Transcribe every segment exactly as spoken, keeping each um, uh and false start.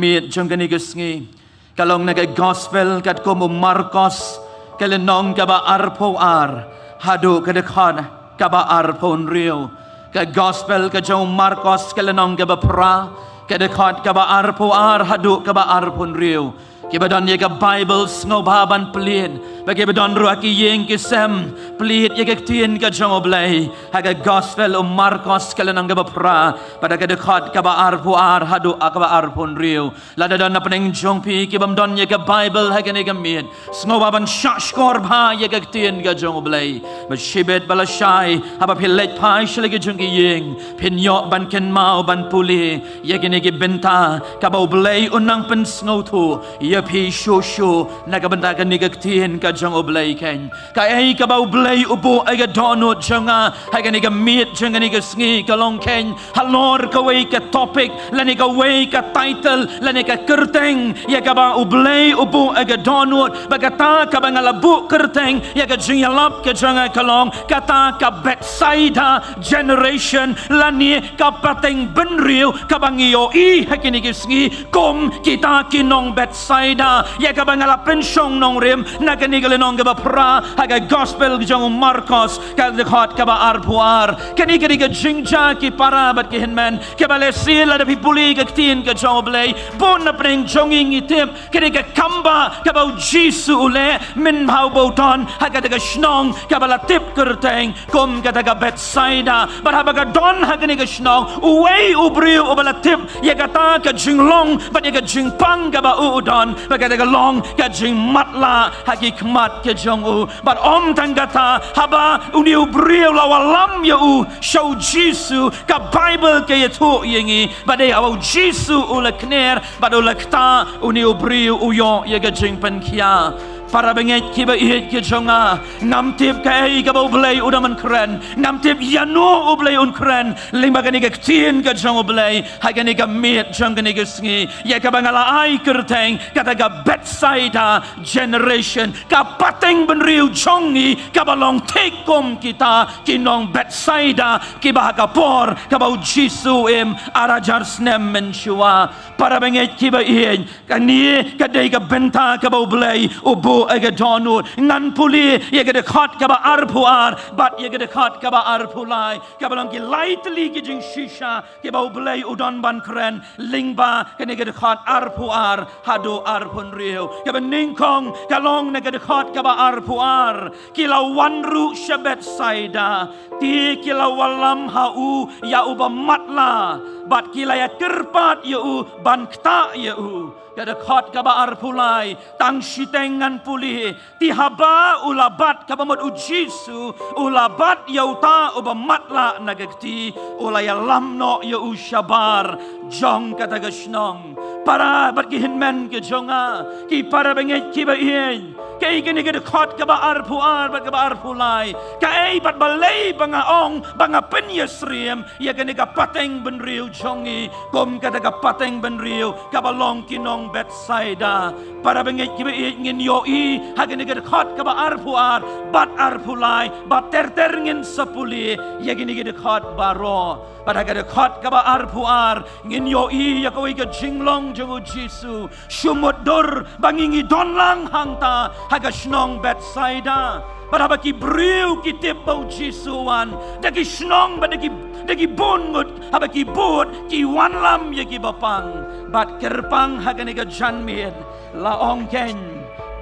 Miet jong kane ka sngi ka long na ka gospel katkum u Markos, ka lynnong kaba arphew ar haduh ka dkhot kaba arphew hynriew. Ka gospel ka jong u Markos, ka lynnong kaba phra, ka dkhot kaba arphew ar haduh kaba arphew hynriew. Kiba don ïa ka Bible sngewbha ban plie, bad kiba don ruh ha ki ïing ki sem, plie ïa ka ktien ka jong U Blei ha ka gospel u Markos, ka lynnong kaba phra, bad ka dkhot kaba arphew ar haduh kaba arphew hynriew. Lada don na pdeng jong phi ki bym don ïa ka Bible ha kane ka miet, sngewbha ban shah shkor bha ïa ka ktien ka jong U Blei. Bad shibit ba lashai, haba phi leit phai sha la ki jong ki ïing, phin ïoh ban kynmaw ban pule ïa kine ki bynta kaba U Blei u nang pynsngewthuh ïa phi shuh shuh na ka bynta kane ka ktien ka jong U Blei keiñ. Kaei kaba U Blei u buh ha ka dohnud jong nga ha kane ka miet jong kane ka sngi ka long keiñ, halor kawei ka topic lane kawei ka title lane ka kyrteng ïa kaba U Blei u buh ha ka dohnud, bad kata kaba nga la buh kyrteng ïa ka jingïalap ka jong nga ka long kata ka Bethsaida generation lane ka pateng bynriew kaba ngi ïohi ha kine ki sngi kum kita ki nong Bethsaida, ïa kaba nga la pynshong nongrim na kane ka lynnong kaba phra ha ka gospel jong u Markos, ka dkhot kaba arphew ar. Kane ka dei ka jingjia ki para bad ki hynmen, kaba lehse lada phi pule ka ktien ka jong U Blei, bun na pdeng jong ngi ngi tip ka dei ka kam ba kaba U Jisu u leh mynba u ba u don ha kata ka shnong kaba la tip kyrteng kum kata ka Bethsaida. Bad haba ka don ha kane ka shnong uwei u briew uba la tip ïa kata ka jinglong bad ïa ka jingpang kaba u u don, bad kata ka long ka jingmatlah ha ki khmat ka jong u. Bad ym tang kata, haba une u briew la wallam ïa u sha U Jisu, ka Bible ka ïathuh ïa ngi ba dei haba U Jisu u la kner bad u la ktah, une u briew u ïoh ïa ka jingpynkhia. Para bangeit kiba ïeit ki jong nga, ngam tip kaei kaba U Blei u dang ban kren, ngam tip ïano U Blei un kren lyngba kane ka ktien ka jong U Blei ha kane ka miet jong kane ka sngi, ïa kaba nga la ai kyrteng kata ka Bethsaida generation, ka pateng bynriew jong ngi kaba long thik kum kita ki nong Bethsaida kiba ha ka por kaba U Jisu u im ar hajar snem mynshuwa. Para bangeit kiba ïeit, kane ka dei ka bynta kaba U Blei u buh ha ka dohnud. Ngan pule ïa ka dkhot kaba arphew ar bad ïa ka dkhot kaba arphew lai, kaba long ki lai tylli ki jingshisha kiba U Blei u don ban kren lyngba kane ka dkhot arphew ar haduh arphew hynriew. Kaba nyngkong ka long na ka dkhot kaba arphew ar, ki la wan ruh sha Bethsaida, te ki la wallam ha u ïa u ba matlah, bad ki la ïa kyrpad ïa u ban ktah ïa u. Ka dkhot kaba arphew lai, tang shiteng ngan pule, te haba u la bat, kaba mut U Jisu u la bat ïa uta u ba matlah na ka kti, u la ïalam noh ïa u shabar jong kata ka shnong. Para bad ki hynmen ki jong nga, ki para bangeit kiba ïeit, kaei kane ka dkhot kaba arphew ar bad kaba arphew lai? Kaei bad balei ba nga ong ba nga pynïasyriem ïa kane ka pateng bynriew jong ngi kum kata ka pateng bynriew kaba long ki nong Bethsaida? Para bangeit kiba ïeit, ngin ïohi ha kane ka dkhot kaba arphew ar bad arphew lai, bad ter ter ngin sa pule ïa kine ki dkhot baroh. Bad ha ka dkhot kaba arphew ar ngin ïohi ïa kawei ka jinglong jong U Jisu, shu mutdur ba ngi ngi don lang hangta ha ka shnong Bethsaida. Bad haba ki briew ki tip ba U Jisu u wan, da ki shnong bad da ki, da ki bun ngut, haba ki bud, ki wanlam ïa ki ba pang. Bad kyrpang ha kane ka janmiet, la ong keiñ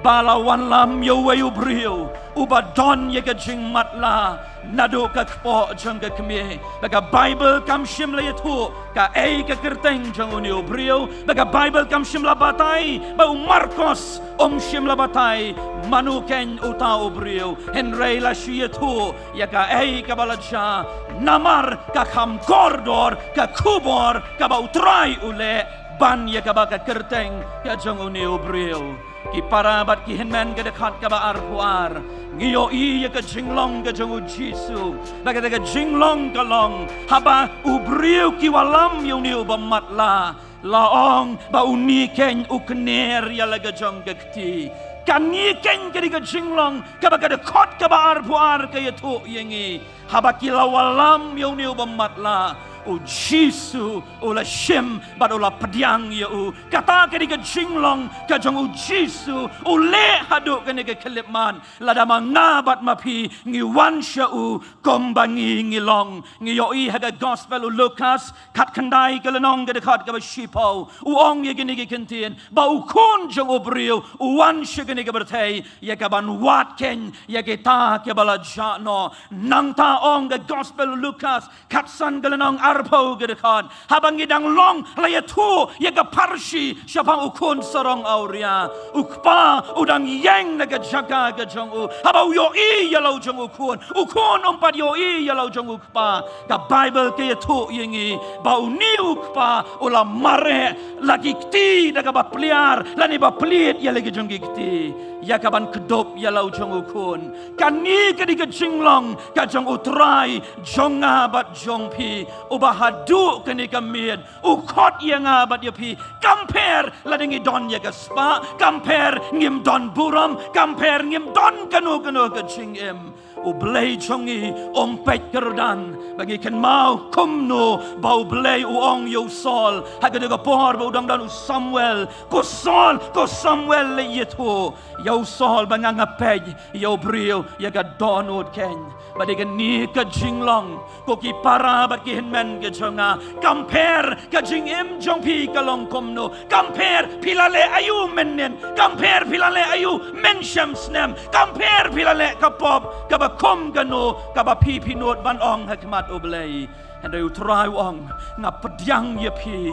ba la wanlam ïa uwei u briew u ba don ïa ka jingmatlah naduh ka kpoh jong ka kmie. Bad ka Bible kam shym la ïathuh kaei ka kyrteng jong une u briew. Bad ka Bible kam shym la batai, bad u Markos um shym la batai mano keiñ uta u briew. Hynrei la shu ïathuh ïa kaei kaba la jia, namar ka kham kordor ka khubor kaba U Trai u leh ban ïa kaba ka kyrteng ka jong une u briew. Ki para bad ki hynmen, ka dkhot kaba arphew ar ngi ïohi ïa ka jinglong ka jong U Jisu. Bad kata ka jinglong ka long, haba u briew ki wallam ïa une u ba matlah, la ong ba une keiñ u kner ïa la ka jong ka kti. Kane keiñ ka dei ka jinglong kaba ka dkhot kaba arphew ar ka ïathuh ïa ngi. Haba ki la wallam ïa une u ba matlah, U Jisu u la shim bad u la pdiang ïa u. Kata ka dei ka jinglong ka jong u Jisu. U leh haduh kane ka khyllipmat. Lada ma nga bad ma phi ngi wan sha u kumba ngi ngi long. Ngi ïohi ha ka gospel u Lukas khatkhyndai ka lynnong ka dkhot kaba shiphew. U ong ïa kine ki kyntien ba u Khun jong u briew u wan sha kane ka pyrthei ïa kaban wad khein ïa kita kiba la jah noh. Nangta ong ka gospel u Lukas khatsan ka lynnong arphew ka dkhot. Haba ngi dang long la ïathuh ïa ka pharshi shaphang u khun sarong awria, u kpa u dang ïeng na ka jaka ka jong u. Haba u ïohi ïa la u jong u khun, u khun um pat ïohi ïa la u jong u kpa. Ka Baibl ka ïathuh ïa ngi ba une u kpa u la mareh la ki kti da kaba pliar lane ba plied ïa la ki jong ki kti ïa kaban kdup ïa la u jong u khun. Kane ka dei ka jinglong ka jong u Trai jong nga bad jong phi, uba haduh kane ka miet u khot ïa nga bad ïa phi. Kam pher lada ngi don ïa ka spah, kam pher ngim don burom, kam pher ngim don kano kano ka jingim. U Blei jong ngi um peit kyrdan ba ngi kynmaw kumno ba u Blei u ong ïa u Saul ha ka dei ka por ba u dang don u Samuel. Ko Saul, ko Samuel, la ïathuh ïa u Saul ba nga nga peit ïa u briew ïa ka dohnud khein. Ba dei kane ka jinglong ko ki para bad ki hynmen ka jong nga. Kam pher ka jingim jong phi ka long kumno, kam pher phi la leh aïu mynnin, kam pher phi la leh aïu mynshem snem, kam pher phi la leh ka pop kaba khum kano kaba phi phi nud ban ong ha khmat u Blei. Hynrei u Trai u ong, nga pdiang ïa phi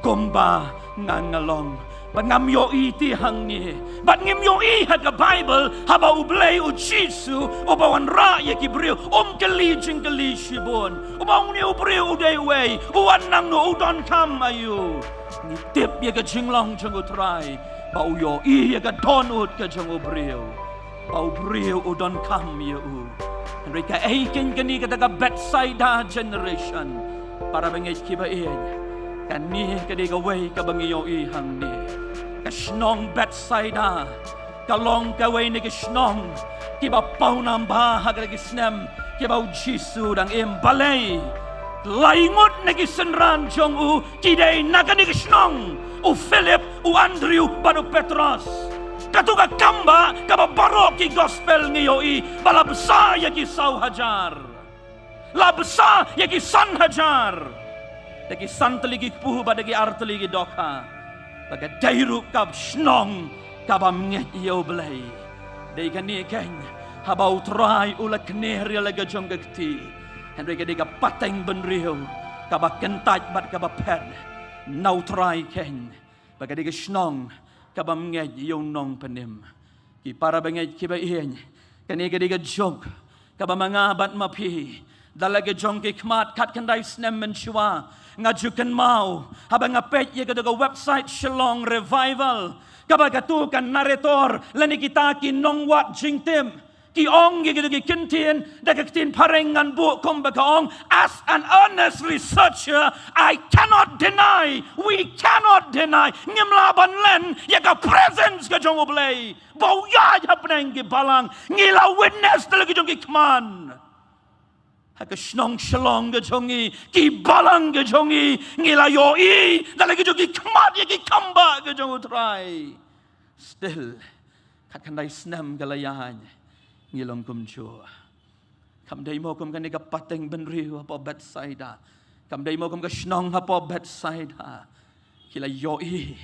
kumba nga nga long. Ba ngam ïohi te hangne, bad ngim ïohi ha ka Baibl haba u Blei u Jisu uba wanrah ïa ki briew um kylli jingkylli shibun, uba ong une u briew u dei uwei, u wan nangno, u donkam aïu. Ngi tip ïa ka jinglong jong u Trai ba u ïohi ïa ka dohnud ka jong u briew, ba u briew u donkam ïa u. Hynrei kaei keiñ kane kata ka Bethsaida generation? Para bangeit kiba ïeit, kane ka dei kawei kaba ngi ïohi hangne. Ka shnong Bethsaida ka long kawei na ki shnong kiba pawnam bha ha kata ki snem kiba u Jisu dang im. Balei? Lai ngut na ki synran jong u ki dei na kane ka shnong, u Philip, u Andrew bad u Petros. Kato ka kam ba kaba baroh ki gospel ngi ïohi ba la bsa ïa ki saw hajar, la bsa ïa ki san hajar, da ki san tylli ki kpu bad da ki ar tylli ki dohkha. Ba ka dei ruh ka shnong kabym ngeit ïa u Blei. Dei kane keiñ, haba u Trai u la kner ïa la ka jong ka kti, hynrei ka dei ka pateng bynriew kaba kyntait bad kaba phet na u Trai keiñ, ba ka dei ka shnong kabym ngeit ïa u Nongpynim. Ki para bangeit kiba ïeit, kane ka dei ka juk kaba ma nga bad ma phi, da la ka jong ki khmat khatkhyndai snem mynshuwa, nga ju kynmaw haba nga peit ïa kata ka website Shillong Revival, kaba kato ka narrator lane kita ki nongwad jingtip ki ong ïa kito ki kyntien da ka ktien phareng, ngan buh kumba ka ong: "As an earnest researcher, I cannot deny, we cannot deny." Ngim lah ban len ïa ka presence ka jong u Blei ba u ïaid hapdeng ki balang. Ngi la witness da la ki jong ki khmat ha ka shnong Shillong ka jong ngi, ki balang ka jong ngi, ngi la ïohi da la ki jong ki khmat ïa ki kam ba ka jong u Trai. Still, khatkhyndai snem ka la ïaid, ngi long kumjuh. Kam dei mo kum kane ka pateng bynriew hapoh Bethsaida? Kam dei mo kum ka shnong hapoh Bethsaida? Ki la ïohi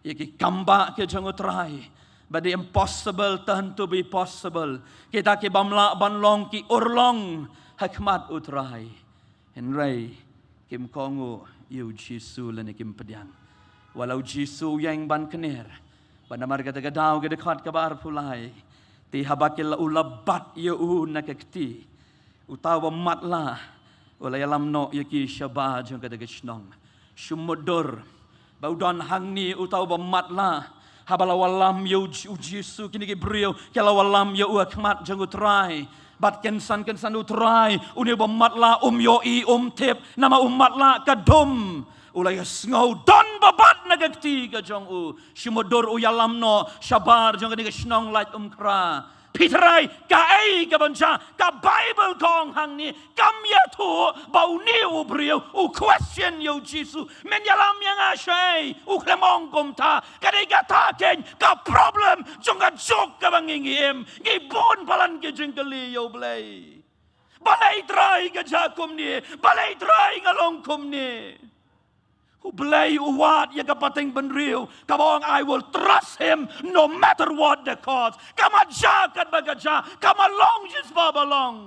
ïa ki kam ba ka jong u Trai. Ba the impossible turn to be possible. Kita kibym lah ban long ki urlong ha khmat u Trai. Hynrei kim kohnguh ïa u Jisu lane kim pdiang. Wat la u Jisu u ïeng ban kner, ba namar kata ka daw ka dkhot kaba arphew lai, te haba ki la, u la bat ïa u na ka kti, uta uba matlah u la ïalam noh ïa ki shabar jong kata ka shnong. Shu mutdur ba u don hangne uta uba matlah. Haba la wallam ïa u J-, u Jisu, kine ki briew ki la wallam ïa u ha khmat jong u Trai. Bad kynsan kynsan u Trai, une uba matlah um ïohi, um tip, namar u matlah ka dum. U la ïasngew, don ba bat na ka kti ka jong u. Shu mutdur u ïalam noh shabar jong kane ka shnong Laitumkhrah. Phi tharai kaei kaban jia? Ka Baibl ka ong hangne, kam ïathuh ba une u briew u question ïa u Jisu, men ïalam ïa nga shaei, u khlem ong kumta. Ka dei kata keiñ ka problem jong ka juk kaba ngi ngi im. Ngi bun palat ki jingkylli ïa U Blei. Balei Trai ka jia kumne? Balei Trai nga long kumne? U Blei u wad ïa ka pateng bynriew kaba ong, "I will trust him no matter what the cost." Kam jia katba ka jia, kam long shispah ba long.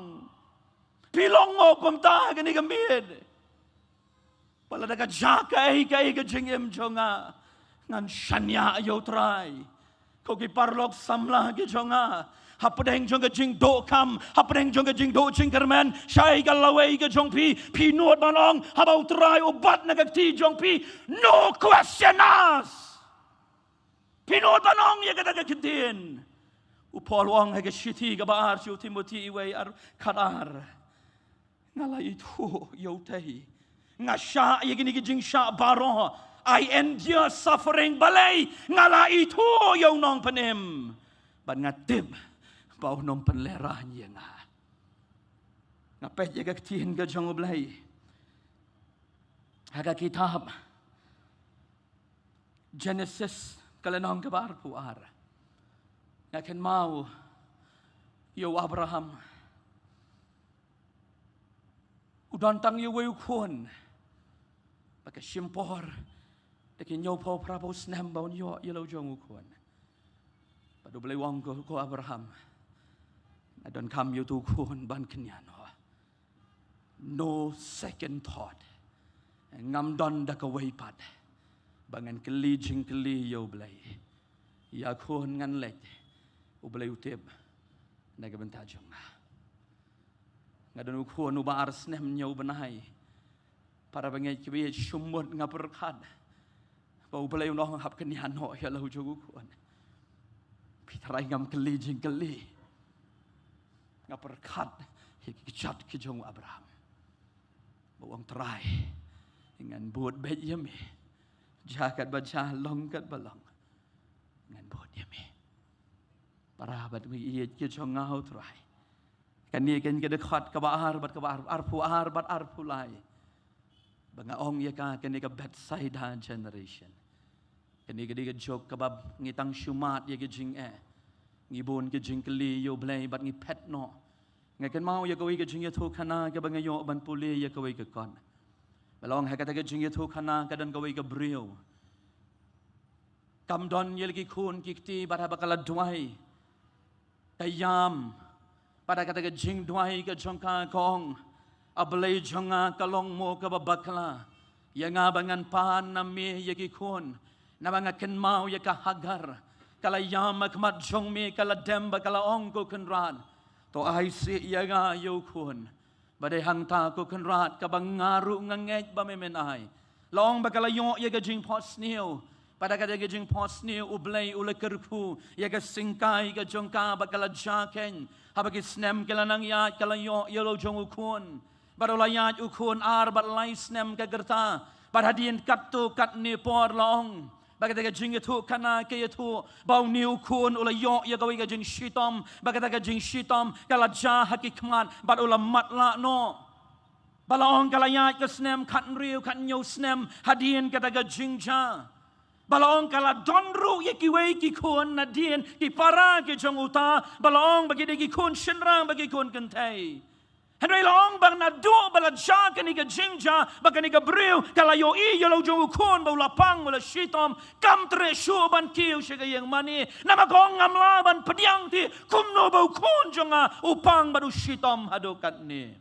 Phi long mo kumta kane ka miet? Ba lada ka jia kaei kaei ka jingim jong nga, ngan shaniah ïa U Trai. Ko ki paralok samla ki jong nga, hapdeng jong ka jingdonkam, hapdeng jong ka jingduh jingkyrmen, shaei ka lawei ka jong phi, phi nud ban ong, haba U Trai u bat na ka kti jong phi, no question asked. Phi nud ban ong ïa kata ka ktien. U Paul u ong ha ka shithi kaba ar sha u Timothi, wei ar, khatar. Nga la ithuh ïa U Trai. Nga shah ïa kine ki jingshah baroh. I endure suffering. Balei? Nga la ithuh ïa U Nongpynim. Bad nga tip ba U nongpynlehraiñ ïa nga. Nga peit ïa ka ktien ka jong U Blei ha ka kitab Genesis ka lynnong kaba arphew ar. Nga kynmaw ïa u Abraham. U don tang ïa uwei u khun. Ba ka shim por da ki hynñiewphew phraphew snem ba un ïoh ïa la u jong u khun. Bad U Blei u ong ko, ko Abraham, nga donkam ïa uto u khun ban kynñiah noh. No second thought. Ngam don da kawei pat ba ngan kylli jingkylli ïa U Blei. Ïa khun ngan leit, U Blei u tip na ka bynta jong nga. Nga don u khun uba ar snem, hynñiew bnai. Para bangeit kiba ïeit, shu mut nga pyrkhat ba U Blei u ong hap kynñiah noh ïa la u jong u khun. Phi tharai ngam kylli jingkylli? Nga pyrkhat ïa ki kjat ki jong u Abraham. Ba u ong, Trai, ngan bud beit ïa me. Jia katba jia, long katba long, ngan bud ïa me. Para bad bangeit ki jong nga ha U Trai. Kane keiñ ka dkhot kaba ar bad kaba ar, arphew ar bad arphew lai. Ba nga ong ïa ka, kane ka Bethsaida generation. Kane ka dei ka juk kaba ngi tang shu mad ïa ka jingeh. Ngi bun ka jingkylli ïa U Blei bad ngi phet noh. Nga kynmaw ïa kawei ka jingïathuhkhana kaba nga ïoh ban pule ïa kawei ka kot. Ba la ong ha kata ka jingïathuhkhana ka don kawei ka briew. Kam don ïa la ki khun ki kti, bad haba ka la duwai, ka ïam. Bad ha kata ka jingduwai ka jong ka, ka ong, A Blei jong nga, ka long mo kaba bakla ïa nga ba ngan pan na me ïa ki khun? Naba nga kynmaw ïa ka Hagar, ka la ïam ha khmat jong me, ka la dem bad ka la ong, Ko Kynrad, to ai sih ïa nga ïa u khun. Ba dei hangta, Ko Kynrad, kaba nga ruh nga ngeit ba me men ai. La ong ba ka la ïoh ïa ka jingphohsniew. Bad ha kata ka jingphohsniew U Blei u la kyrkhu ïa ka syngkai ka jong ka, ba ka la jia keiñ. Haba ki snem ki la nang ïaid, ka la ïoh ïa la u jong u khun. Bad u la ïaid u khun ar bad lai snem ka rta. Bad hadien katto katne por, la ong ba kata ka jingïathuhkhana ka ïathuh ba une u khun u la ïoh ïa kawei ka jingshitom, ba kata ka jingshitom ka la jia ha ki khmat bad u la matlah noh. Ba la ong ka la ïaid ka snem khathynriew, khathynñiew snem hadien kata ka jingjia. Ba la ong ka la don ruh ïa kiwei ki khun nadien, ki para ki jong uta. Ba la ong ba ki dei ki khun shynrang bad ki khun kynthei. Hynrei la ong ba naduh ba la jia kane ka jingjia, ba kane ka briew ka la ïohi ïa la u jong u khun ba u la pang, u la shitom, kam treh shuh ban kiew sha ka ïing mane. Namar ka ong, ngam lah ban pdiang te kumno ba u khun jong nga u pang bad u shitom haduh katne.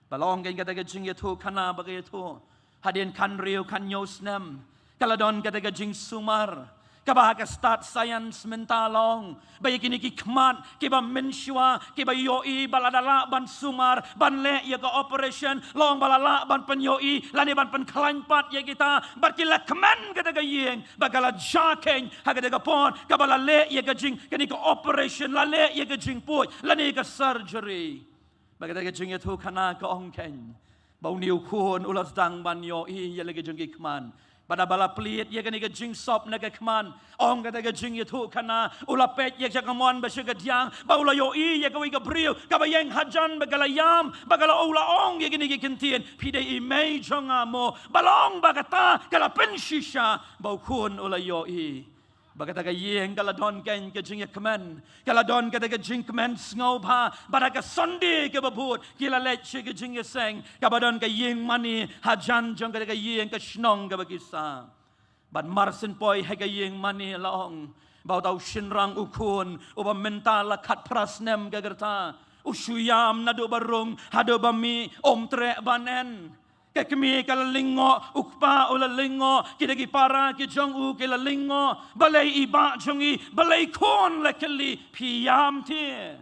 Ba la ong keiñ kata ka jingïathuhkhana ba ka ïathuh, hadien khathynriew, khathynñiew snem, ka la don kata ka jingsumar. Kaba ha ka stad science mynta la ong ba ïa kine ki khmat kiba mynshuwa, kiba ïohi ba lada lah ban sumar, ban leh ïa ka operation, la ong ba la lah ban pynïohi lane ban pynkhlaiñ pat ïa kita. Bad ki la kmen kata ka ïing ba ka la jia keiñ ha kata ka por kaba la leh ïa ka jing, kane ka operation, la leh ïa ka jingpud lane ka surgery. Ba kata ka jingïathuhkhana ka ong keiñ ba une u khun u la sdang ban ïohi ïa la ki jong ki khmat. Bad haba la plie ïa kane ka jingsop na ka khmat, ong kata ka jingïathuhkhana, u la peit ïa ka kamon bad sha kadiang, bad u la ïohi ïa kawei ka briew kaba ïeng hajan bad ka la ïam, bad ka la, u la ong ïa kine ki ktien, phi dei i mei jong nga mo? Bad la ong ba kata ka la pynshisha ba u khun u la ïohi. Bad kata ka ïing ka la don keiñ ka jingïakmen, ka la don kata ka jingkmen sngewbha. Bad ha ka Sunday kaba bud ki la leit sha ka jingïaseng kaba don ka ïing mane hajan jong kata ka ïing ka shnong kaba ki sah. Bad mar syn poi ha ka ïing mane la ong ba uta u shynrang u khun uba mynta la khatphra snem ka rta, u shu ïam naduh ba rung haduh ba mih, um treh ban en. Ka kmie ka la lyngngoh, u kpa u la lyngngoh, kita ki para ki jong u ki la lyngngoh. Balei i bah jong ngi, balei khun, la kylli, phi ïam te?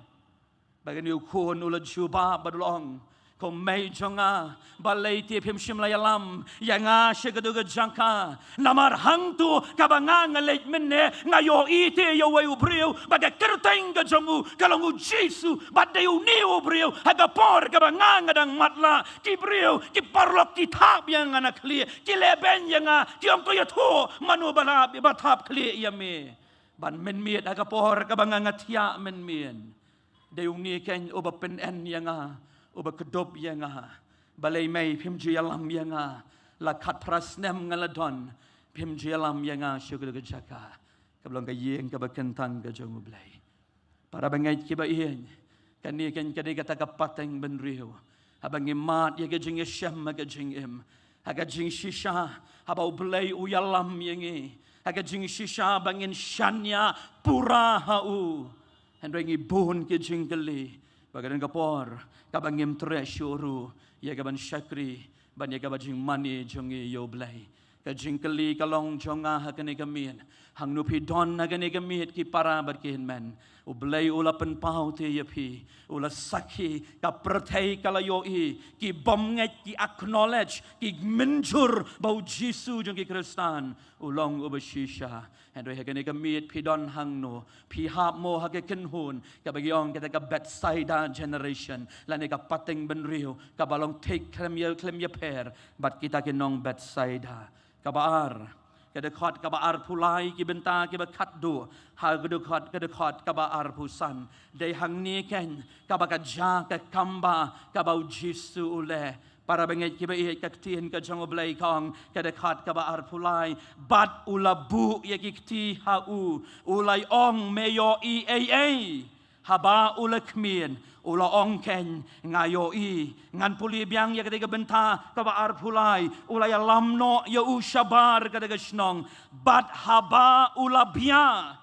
Bad kane u khun u la jubab bad u la ong, ko mei jong nga, balei te phim shym la ïalam ïa nga sha katu ka jaka? Namar hangto kaba nga nga leit mynne, nga ïohi te ïa uwei u briew bad ka kyrteng ka jong u ka long u Jisu, bad dei une u briew ha ka por kaba nga nga dang matlah, ki briew ki paralok ki thap ïa nga na khlieh, ki lehbeiñ ïa nga, ki ong, to ïathuh mano ba la, ba thap khlieh ïa me. Bad mynmiet ha ka por kaba nga nga thiah mynmiet, dei une keiñ uba pynen ïa nga, uba kdup ïa nga. Balei mei phim ju ïalam ïa nga? La khatphra snem nga la don, phim ju ïalam ïa nga sha katu ka jaka. Kaba long ka ïing kaba kyntang ka jong U Blei. Para bangeit kiba ïeit, kane keiñ ka dei kata ka pateng bynriew. Haba ngi mad ïa ka jingïashem ha ka jingim, ha ka jingshisha haba U Blei u ïalam ïa ngi, ha ka jingshisha ba ngin shaniah pura ha u. Hynrei ngi bun ki jingkylli, ba ka don ka por kaba ngim treh shuh ruh ïa kaban shakri ban ïa kaba jingmane jong ngi ïa U Blei. Ka jingkylli ka long jong nga ha kane ka miet, hangno phi don ha kane ka miet ki para bad ki hynmen? U Blei u la pynpaw te ïa phi, u la sakhi, ka pyrthei ka la ïohi, ki bym ngeit ki acknowledge, ki mynjur ba U Jisu jong ki Khristan u long uba shisha. Hynrei ha kane ka miet phi don hangno? Phi hap mo ha ka kynhun kaba ki ong kata ka Bethsaida generation, lane ka pateng bynriew kaba long thik khlem ïa, khlem ïapher bad kita ki nong Bethsaida? Kaba ar, ka dkhot kaba arphew lai, ki bynta kiba khatduh ha ka dkhot, ka dkhot kaba arphew san. Dei hangne keiñ kaba ka ja ka kamba kaba U Jisu u leh. Para bangeit kiba ïeit, ka ktien ka jong U Blei ka ong, ka dkhot kaba arphew lai, bad u la buh ïa ki kti ha u, u la ong, me ïohi ei ei? Haba u la khmied, u la ong keiñ, nga ïohi. Ngan pule biang ïa katei ka bynta kaba arphew lai, u la ïalam noh ïa u shabar katei ka shnong. Bad haba u la bia,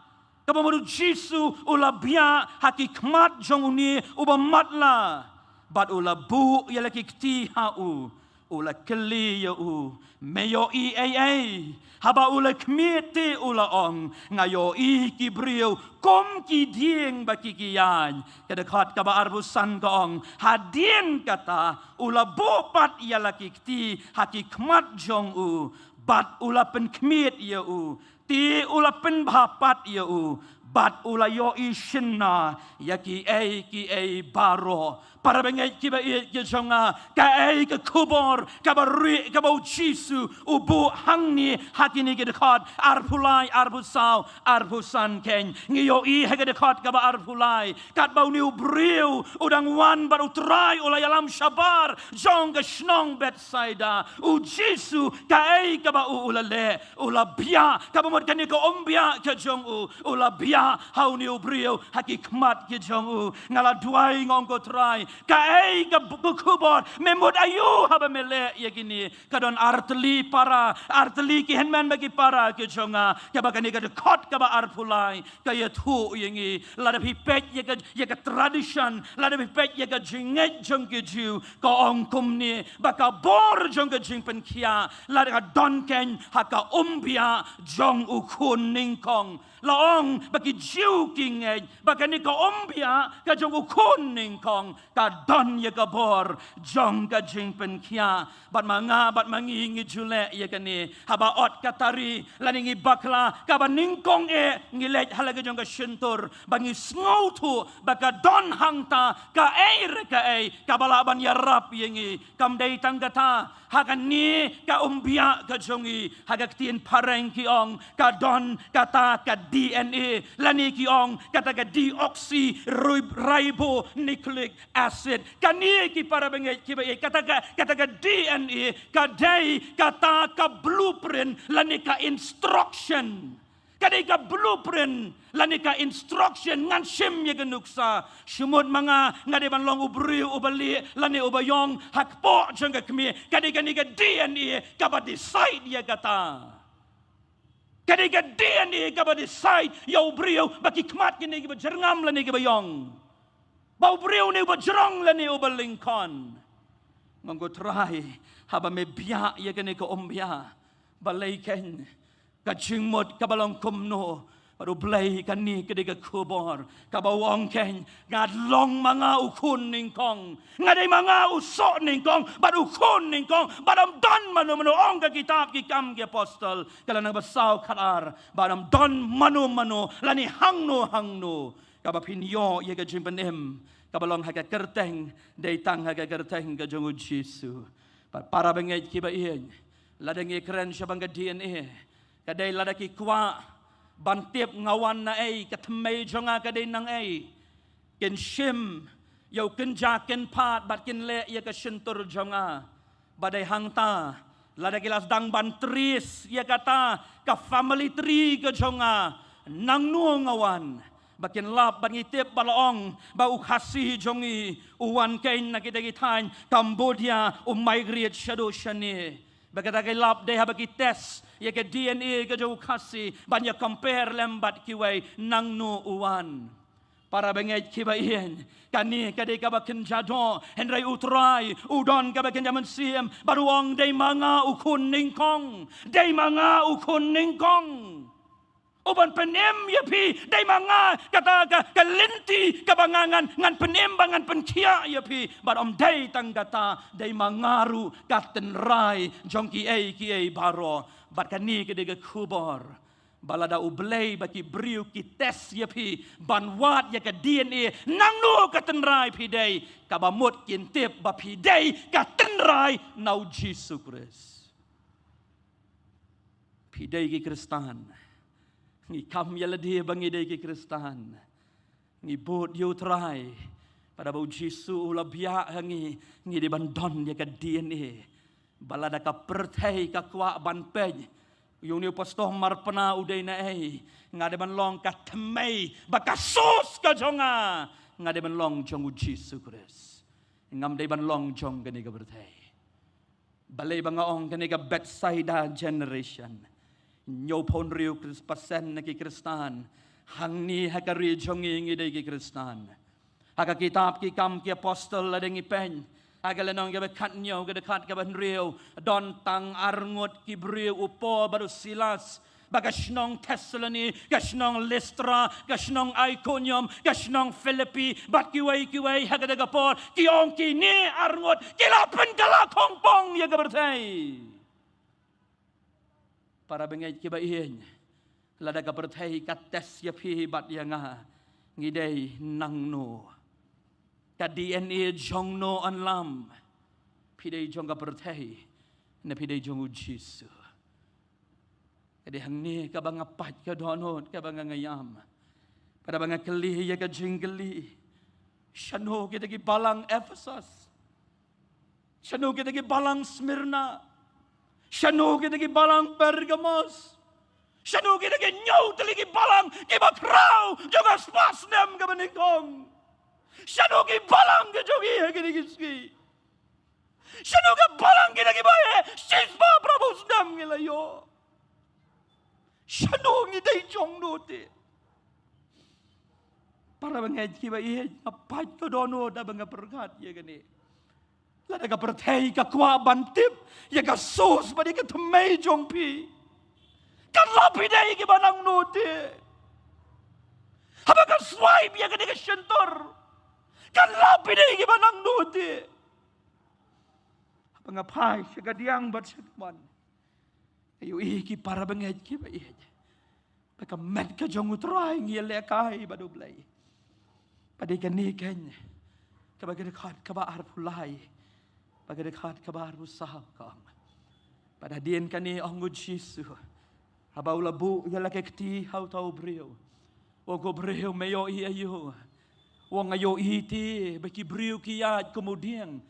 kaba mut U Jisu u la bia ha ki khmat jong une uba matlah, bad u la buh ïa la ki kti ha u, u la kylli ïa u, me ïohi ei ei? Haba u la khmied te u la ong, nga ïohi ki briew kum ki dieng ba ki ki ïaid. Ka dkhot kaba arphew san ka ong, hadien kata u la buh pat ïa la ki kti ha ki khmat jong u, bad u la pynkhmied ïa u. Te u la pynbha pat ïa u, bad u la ïohi shynna ïa kiei kiei baroh. Para bangeit kiba ïeit ki jong nga, kaei ka khubor kaba rieh kaba U Jisu u buh hangne ha kine ki dkhot arphew lai, arphew saw, arphew san keiñ? Ngi ïohi ha ka dkhot kaba arphew lai, katba une u briew u dang wan bad U Trai u la ïalam shabar jong ka shnong Bethsaida, U Jisu kaei kaba u, u la leh? U la bia, kaba mut kane ka umbiah ka jong u, u la bia ha une u briew ha ki khmat ki jong u. Nga la duwai, nga ong, ko Trai, kaei ka b-, ka khubor, me mut aïu haba me leh ïa kine? Ka don artylli para, artylli ki hynmen bad ki para ki jong nga, kaba kane ka dkhot kaba arphew lai ka ïathuh ïa ngi. Lada phi peit ïa ka, ïa ka tradition, lada phi peit ïa ka jingngeit jong ki Jiw, ka ong kumne, ba ka bor jong ka jingpynkhiah la ka don keiñ ha ka umbiah jong u khun nyngkong. La ong ba ki Jiw ki ngeit ba kane ka umbiah ka jong u khun nyngkong ka don ïa ka bor jong ka jingpynkhiah. Bad ma nga bad ma ngi ngi ju leh ïa kane, haba ot ka tari lane ngi bakla, kaba nyngkong eh ngi leit ha la ka jong ka shyntur, ba ngi sngewthuh ba ka don hangta kaei re kaei kaba lah ban ïarap ïa ngi. Kam dei tang kata, Ha kane ka umbiah ka jong ngi, ha ka ktien phareng ki ong, ka don kata ka D N A, lane ki ong kata ka deoxyribonucleic acid. Kane ki para bangeit ki ba ïeit, kata ka, kata ka D N A ka dei kata ka blueprint lane ka instruction. Ka dei ka blueprint lane ka instruction. Ngan shim ïa ka nuksa. Shu mut ma nga, nga dei ban long u briew u ba lieh lane u ba ïong ha kpoh jong ka kmie. Ka dei kane ka D N A ka ba decide ïa kata. Ka dei ka D N A ka ba decide ïa u briew ba ki khmat kine ki ba jyrngam lane ki ba ïong, ba u briew ne u ba jrong lane u ba lyngkot. Ngan ko Trai, haba me biah ïa kane ka umbiah, balei keiñ ka jingmut ka ba long kumno? Bad U Blei, kane ka dei ka khubor ka ba u ong keiñ, nga long ma nga u khun nyngkong. Nga dei ma nga u soh nyngkong bad u khun nyngkong, bad ym don mano mano, ong ka kitab Ki Kam ki Apostol ka lynnong ba saw khatar, bad ym don mano mano lane hangno hangno ka ba phin ïoh ïa ka jingpynim ka ba long ha ka kyrteng, dei tang ha ka kyrteng ka jong U Jisu. Bad para bangeit ki ba ïeit, lada ngi kren shaphang ka D N A, ka dei lada ki kwah ban tip nga wan na ei, ka thymmei jong nga ka dei nang ei, kin shim ïa u kynja kynphad bad kin leh ïa ka shyntur jong nga. Ba dei hangta, lada ki la sdang ban trace ïa kata ka family tree ka jong nga, nangno nga wan, ba kin lap ban ngi tip ba la ong ba u Khasi jong ngi u wan keiñ na kita ki thaiñ Cambodia, u migrate shaduh shane. Ba kata ka lap dei haba ki test ïa ka D N A ka jong u Khasi ban ïa compare lem bad kiwei, nangno u wan. Para bangeit ki ba ïeit, kane ka dei ka ba kynja doh, hynrei U Trai u don ka ba kynja mynsiem bad u ong, dei ma nga u khun nyngkong, dei ma nga u khun nyngkong u ban pynim ïa phi. Dei ma nga kata ka, ka lynti ka ba nga ngan, ngan pynim bad ngan pynkhiah ïa phi. Bad ym dei tang kata, dei ma nga ruh ka tynrai jong kiei kiei baroh. Bad kane ka dei ka khubor ba lada U Blei bad ki briew ki test ïa phi ban wad ïa ka D N A, nangno ka tynrai phi dei, ka ba mut kin tip ba phi dei ka tynrai na U Jisu Khrist. Phi dei ki Khristan. Ngi kam ïa lade ba ngi dei ki Khristan. Ngi bud ïa U Trai. Bad haba U Jisu u la biah ha ngi, ngi dei ban don ïa ka D N A ba lada ka pyrthei ka kwah ban peit ïa une u pastor Marpna u dei na ei, nga dei ban long ka thymmei ba ka source ka jong nga, nga dei ban long jong U Jisu Khrist. Ngam dei ban long jong kane ka pyrthei. Balei ba nga ong kane ka Bethsaida generation? Hynñiewphew hynriew percent na ki Khristan hangne ha ka ri jong ngi ngi dei ki Khristan. Ha ka kitab Ki Kam ki Apostol lada ngi peit ha ka lynnong ka ba khathynñiew, ka dkhot ka ba hynriew, don tang arngut ki briew, u Paul bad u Silas, ba ka shnong Thessaloni, ka shnong Listra, ka shnong Iconium, ka shnong Philippi, bad kiwei kiwei ha kata ka por, ki ong kine arngut ki la pynkylla khongpong ïa ka pyrthei. Para bangeit ki ba ïeit, lada ka pyrthei ka test ïa phi bad ïa nga, ngi dei nangno? Ka D N A jong no yn lam? Phi dei jong ka pyrthei ne phi dei jong U Jisu? Ka dei hangne ka ba nga pait ka dohnud, ka ba nga ngam ïam. Bad haba nga kylli ïa ka jingkylli, shano kita ki balang Ephesus? Shano kita ki balang Smyrna? Shano kita ki balang Pergamos? Shano kita ki hynñiew tylli ki balang ki ba khraw jong ka spah snem ka ba nyngkong? Shano ki balang ka jong ngi ha kine ki sngi? Shano ka balang kita ki ba heh shispah phraphew snem ngi la ïoh? Shano ngi dei jong no te? Para bangeit ki ba ïeit, nga pait ka dohnud haba nga pyrkhat ïa kane. Lada ka pyrthei ka kwah ban tip ïa ka source bad ïa ka thymmei jong phi, kan lap phi dei ki ba nangno te? Haba ka swipe ïa kane ka shyntur, kan lap phi dei ki ba nangno te? Haba nga phai sha ka diang bad sha ka mon, nga ïohi ki para bangeit ki ba ïeit, ba ka met ka jong U Trai ngi ïalehkai bad U Blei. Ba dei kane keiñ ka ba ka dkhot ka ba arphew lai, Bad ka dkhot kaba arphew saw ka ong, bad hadien kane ong u Jisu, haba u la buh ïa la ka kti ha uta u briew, u ong, ko briew, me ïohi aïu? U ong, nga ïohi te ba ki briew ki ïaid kum u dieng.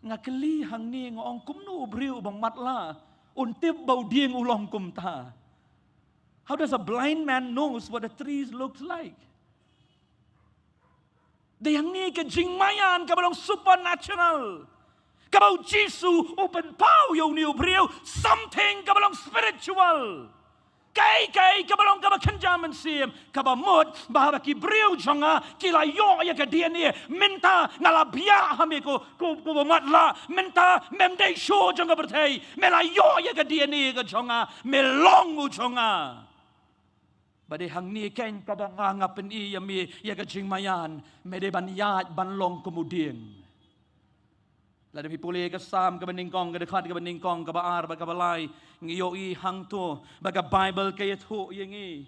Nga kylli hangne, nga ong, kumno u briew uba matlah un tip ba u dieng u long kumta? How does a blind man knows what a tree looks like? Dei hangne ka jingmaïan kaba long supernatural, kaba u Jisu u pynpaw ïa une u briew, something kaba long spiritual. Kaei kaei kaba long kaba kynja mynsiem, kaba mut ba haba ki briew jong nga ki la ïoh ïa ka D N A, mynta nga la biah ha me ko, ko, ko ba matlah, mynta mem dei shuh jong ka pyrthei, me la ïoh ïa ka D N A ka jong nga, me long u jong nga. Bad dei hangne keiñ kaba nga, nga pyni ïa me ïa ka jingmaïan, me dei ban ïaid ban long kum u dieng. Lada phi pule ka Salm kaba nyngkong, ka dkhot kaba nyngkong, kaba ar bad kaba lai, ngi ïohi hangto ba ka Baibl ka ïathuh ïa ngi,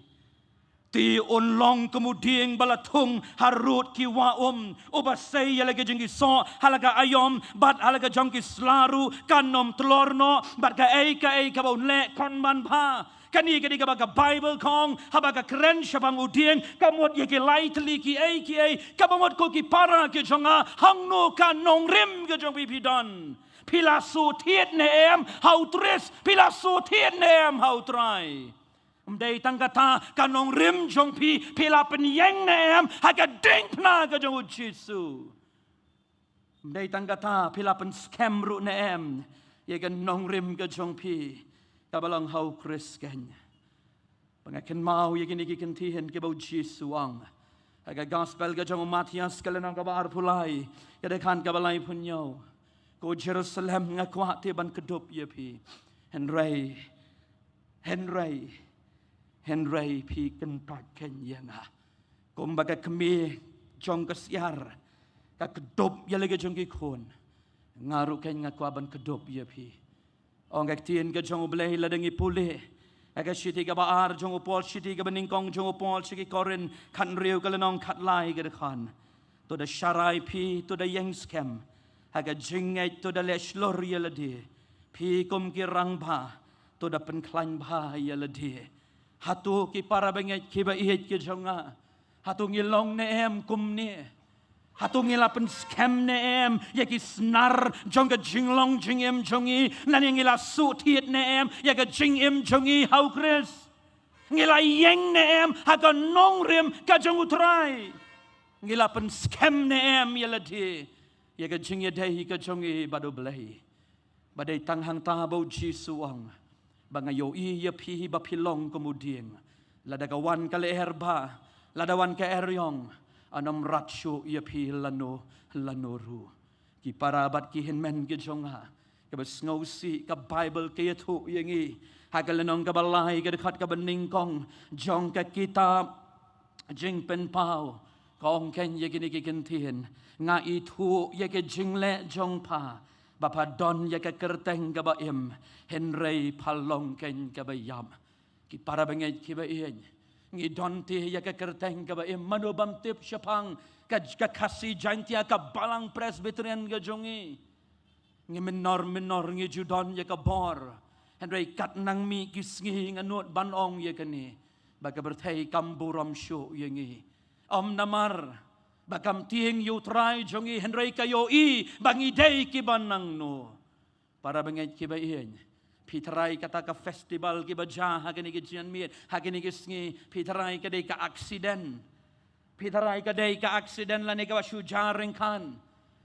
te un long kum u dieng ba la thung harud ki wah um, uba sei ïa la ka jong ki soh ha la ka aïom bad ha la ka jong ki sla ruh kan ym tlor noh, bad kaei kaei kaba un leh kan ym bha. Kane ka dei kaba ka Baibl ka ong, haba ka kren shaphang u dieng, ka mut ïa ki lai tylli kiei kiei, kaba mut ko ki para ki jong nga, hangno ka nongrim ka jong phi phi don? Phi la shu thied ne em ha u Khrist? Phi la shu thied ne em ha u Trai? Ym dei tang kata, ka nongrim jong phi, phi la pynïeng ne em ha ka diengphna ka jong u Jisu? Ym dei tang kata, phi la pynskhem ruh ne em ïa ka nongrim ka jong phi kaba long ha u Khrist keiñ? Ba nga kynmaw ïa kine ki ktien kiba u Jisu u ong ha ka Gospel ka jong u Mathaios, ka lynnong kaba arphew lai, ka dkhot kaba laiphew hynñiew, ko Jerusalem, nga kwah te ban kdup ïa phi, hynrei, hynrei, hynrei phi kyntait keiñ ïa nga, kumba ka kmie jong ka syiar ka kdup ïa la ka jong ki khun, nga ruh keiñ nga kwah ban kdup ïa phi. Ong ka ktien ka jong U Blei, lada ngi pule ha ka shithi kaba ar jong u Paul, shithi kaba nyngkong jong u Paul sha ki Korinth, khathynriew, ka lynnong khatlai, ka dkhot: To da sharai phi, to da ïeng skhem ha ka jingngeit, to da leh shlur ïa lade. Phi kum ki rangbah, to da pynkhlaiñ bha ïa lade. Hato ki para bangeit kiba ïeit ki jong nga, hato ngi long ne em kumne? Hato ngi la pynskhem ne em ïa ki snar jong ka jinglong jingim jong ngi, lane ngi la shu thied ne em ïa ka jingim jong ngi ha u Khrist? Ngi la ïeng ne em ha ka nongrim ka jong u Trai? Ngi la pynskhem ne em ïa lade, ïa ka jingïadei ka jong ngi bad U Blei? Ba dei tang hangta ba u Jisu u ong, ba nga ïohi ïa phi ba phi long kum u dieng. Lada ka wan ka lyer ba, lada wan ka eriong, yn ym rat shuh ïa phi lano lano ruh. Ki para bad ki hynmen ki jong nga, kaba sngewsih, ka Baibl ka ïathuh ïa ngi ha ka lynnong kaba lai, ka dkhot kaba nyngkong jong ka kitab Jingpynpaw, ka ong keiñ ïa kine ki ktien: Nga ithuh ïa ka jingleh jong pha, ba pha don ïa ka kyrteng kaba im, hynrei pha long keiñ kaba ïap. Ki para bangeit kiba ïeit, ngi don te ïa ka kyrteng kaba im. Mano bym tip shaphang ka, ka Khasi Jaintia, ka Balang Presbyterian ka jong ngi? Ngi mynnor mynnor ngi ju don ïa ka bor, hynrei kat nang mih ki sngi nga nud ban ong ïa kane, ba ka pyrthei kam burom shuh ïa ngi. Ym namar ba kam tieng ïa u Trai jong ngi, hynrei ka ïohi ba ngi dei kiba nangno. Para bangeit kiba ïeit, phi tharai kata ka festival kiba jia ha kine ki jingmut, ha kine ki sngi, phi tharai ka dei ka accident? Phi tharai ka dei ka accident lane kaba shu jia ryngkat?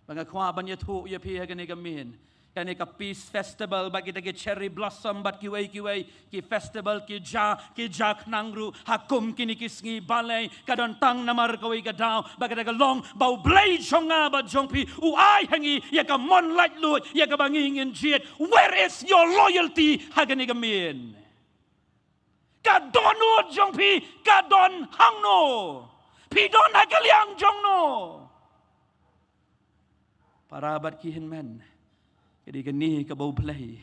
Ba nga kwah ban ïathuh ïa phi ha kane ka miet, kane ka Peace Festival bad kita ki Cherry Blossom bad kiwei kiwei ki festival ki jia, ki jia khnang ruh ha kum kine ki sngi. Balei? Ka don tang namar kawei ka daw, ba kata ka long ba U Blei jong nga bad jong phi u ai ha ngi ïa ka mon laitluid ïa kaba ngi ngin jied. Where is your loyalty ha kane ka miet? Ka dohnud jong phi ka don hangno? Phi don ha ka liang jong no? Para bad ki hynmen, ka dei kane kaba U Blei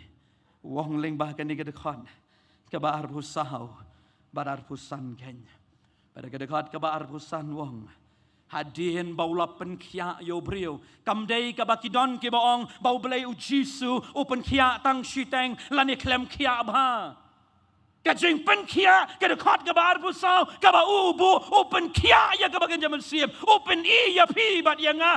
u ong lyngba kane ka dkhot kaba arphew saw bad arphew san keiñ. Bad ka dkhot kaba arphew san u ong, Hadien ba u la pynkhiah ïa u briew, kam dei kaba ki don kiba ong ba U Blei U Jisu u pynkhiah tang shiteng lane khlem khiah bha. Ka jingpynkhiah, ka dkhot kaba arphew saw, kaba u buh, u pynkhiah ïa kaba kynja mynsiem, u pyni ïa phi bad ïa nga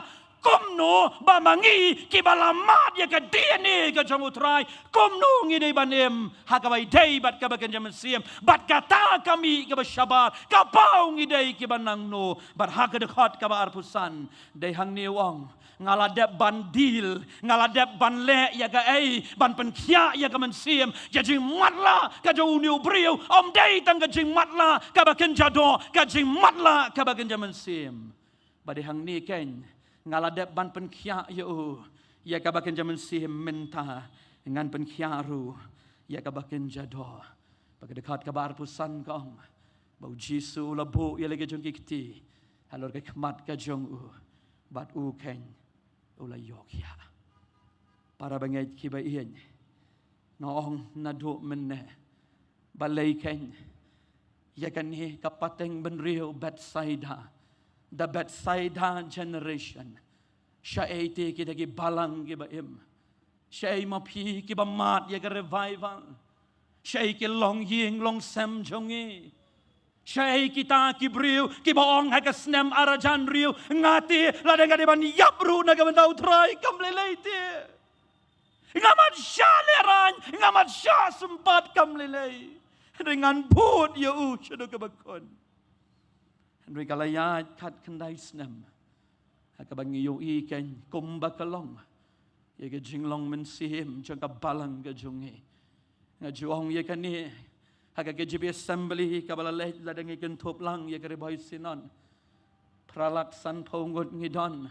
kumno ba ma ngi kiba la mad ïa ka D N A ka jong U Trai, kumno ngi dei ban im ha kaba ïadei bad kaba kynja mynsiem, bad kata ka mih kaba shabar, ka paw ngi dei kiba nangno, bad ha ka dkhot kaba arphew san, dei hangne u ong, nga la dep ban deal, nga la dep ban leh ïa kaei, ban pynkhiah ïa ka mynsiem, ka jingmatlah ka jong une u briew, ym dei tang ka jingmatlah kaba kynja doh, ka jingmatlah kaba kynja mynsiem. Bad dei hangne keiñ, nga la dep ban pynkhiah ïa u ïa kaba kynja mynsiem, mynta ngan pynkhiah ruh ïa kaba kynja doh. Bad ka dkhot kaba arphew san ka ong ba U Jisu u la buh ïa la ki jong ki kti halor ka khmat ka jong u, bad u keiñ u la ïoh khiah. Para bangeit kiba ïeit, nga ong naduh mynne balei keiñ ïa kane ka pateng bynriew Bethsaida, the Bethsaida generation. Shaei te kita ki balang kiba im? Shaei ma phi kiba mad ïa ka revival? Shaei ki longïing longsem jong ngi? Shaei kita ki briew kiba ong ha ka snem ar hajar hynriew, nga te lada nga dei ban ïap ruh na ka bynta U Trai, kam lei lei te. Nga mad shah lehraiñ, nga mad shah sympat, kam lei lei. Hynrei ngan bud ïa u shaduh kaba khun. Hynrei ka la ïaid khatkhyndai snem ha kaba ngi ïohi keiñ kumba ka long ïa ka jinglong mynsiem jong ka balang ka jong ngi. Nga ju ong ïa kane ha ka K J B Assembly kaba la leit lada ngi kynthup lang ïa ka Ri Bhoi Synod. Phra lak sanphew ngut ngi don.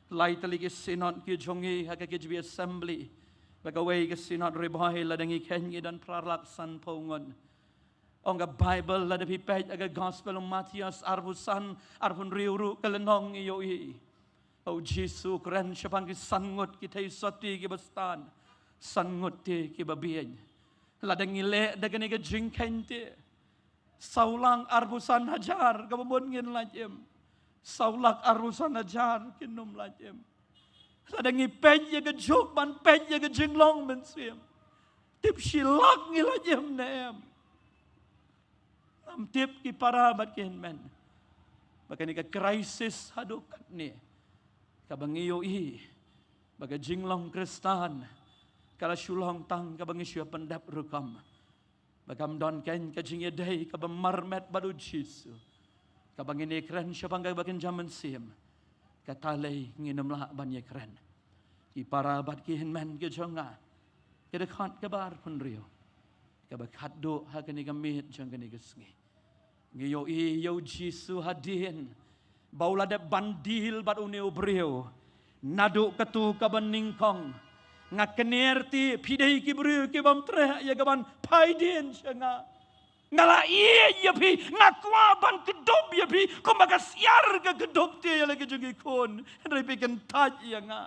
Lai tylli ki synod ki jong ngi ha ka K J B Assembly. Bad kawei ka Synod Ri Bhoi lada ngi kheiñ ngi don phra lak sanphew ngut. Ong ka Baibl, lada phi peit ha ka Gospel u Mathaios arphew san, arphew hynriew ruh, ka lynnong, ngi ïohi ba U Jisu u kren shaphang ki san ngut ki theisotti kiba stad, san ngut te kiba bieit. Lada ngi leh da kane ka jingkheiñ te, saw lak arphew san hajar kaba mut ngin lait im? Saw lak arphew san hajar kin ym lait im? Lada ngi peit ïa ka juk ban peit ïa ka jinglong mynsiem, tip shi lak ngi lait im ne em? Ngam tip ki para bad ki hynmen, ba kane ka crisis haduh katne kaba ngi ïohi ba ka jinglong Khristan ka la shu long tang kaba ngi shu pyndep rukom. Ba kam don keiñ ka jingïadei kaba marmet bad U Jisu, kaba ngin ïakren shaphang kaba kynja mynsiem. Kata lei ngin ym lah ban ïakren. Ki para bad ki hynmen ki jong nga, ka dkhot kaba arphew hynriew kaba khatduh ha kane ka miet jong kane ka sngi. Ngi ïohi ïa U Jisu hadien ba u la dep ban deal bad une u briew. Naduh katu kaba nyngkong, nga kner te, phi dei ki briew ki bym treh ïa ka ban phai dien sha nga. Nga la ïeit ïa phi, nga kwah ban kdup ïa phi kumba ka syiar ka kdup te ïa la ki jong ki khun. Hynrei phi kyntait ïa nga.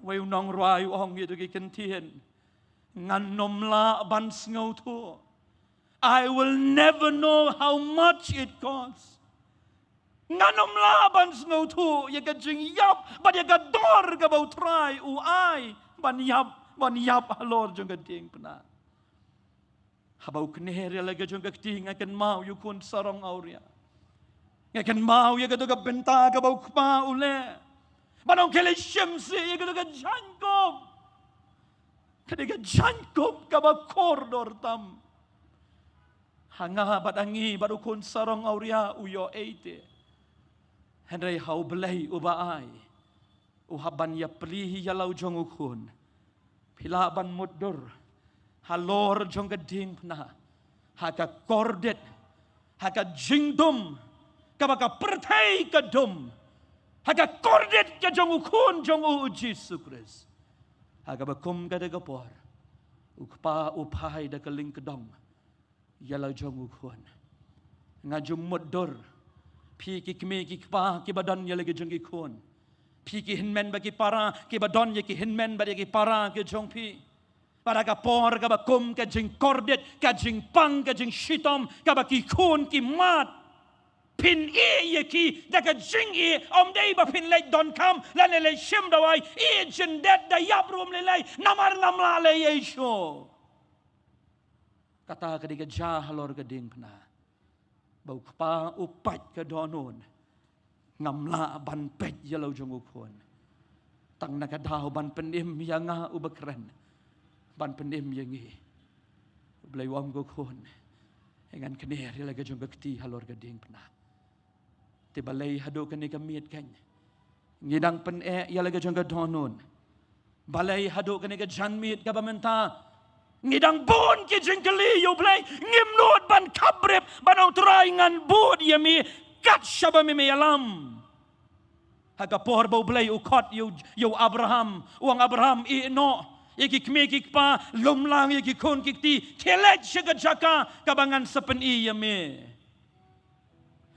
Wei u nongrwai u ong ïa ki kyntien, ngan ym lah ban sngewthuh. I will never know how much it costs. Ngan ym lah ban sngewthuh ïa ka jingïap bad ïa ka dor kaba U Trai u ai ban ïap, ban ïap halor jong ka diengphna. Haba u kner ïa la ka jong ka kti, nga kynmaw ïa u khun sarong awria. Nga kynmaw ïa katu ka bynta kaba u kpa u leh. Ban ong khie leit shim sih ïa katu ka jaiñkup. Ka dei ka jaiñkup kaba kordor tam. Ha nga bad ha ngi bad u khun sarong awria u ïoh ei te. Hynrei ha U Blei uba ai, u hap ban ïapli ïa la u jong u khun. Phi lah ban mutdur halor jong ka diengphna ha ka kordit, ha ka jingdum kaba ka pyrthei ka dum, ha ka kordit ka jong u Khun jong u, u Jisu Khrist. Ha kaba kum kata ka por, u Kpa u phai da ka lyngkdong ïa la u jong u khun. Nga ju mutdur, phi ki kmie ki kpa kiba don ïa la ki jong ki khun, phi ki hynmen bad ki para kiba don ïa ki hynmen bad ïa ki para ki jong phi. Bad ha ka por kaba kum ka jingkordit, ka jingpang, ka jingshitom kaba ki khun ki mad, Phin ïeh ïa ki da ka jingïeh, ym dei ba phin leit donkam lane leit shim dawai. Ïeh jyndet da ïap ruh ym lei lei, namar ngam lah leh ei ei shuh. Kata ka dei ka jia halor ka diengphna ba u kpa u peit ka dohnud. Ngam lah ban peit ïa la u jong u khun. Tang na ka daw ban pynim ïa nga uba kren, ban pynim ïa ngi. U Blei u ong ko khun, ngan kner ïa la ka jong ka kti halor ka diengphna. Te balei haduh kane ka miet kan ngi dang pyneh ïa la ka jong ka dohnud? Balei haduh kane ka janmiet kaba mynta ngi dang bun ki jingkylli ïa u Blei? Ngim nud ban khapbrip, ban ong Trai ngan bud ïa me kat shaba me me ïalam. Ha ka por ba u Blei u khot ïa u, ïa u Abraham, u ong Abraham, ïeh noh ïa ki kmie ki kpa, lum lang ïa ki khun ki kti, khie leit sha ka jaka kaba ngan sa pyni ïa me.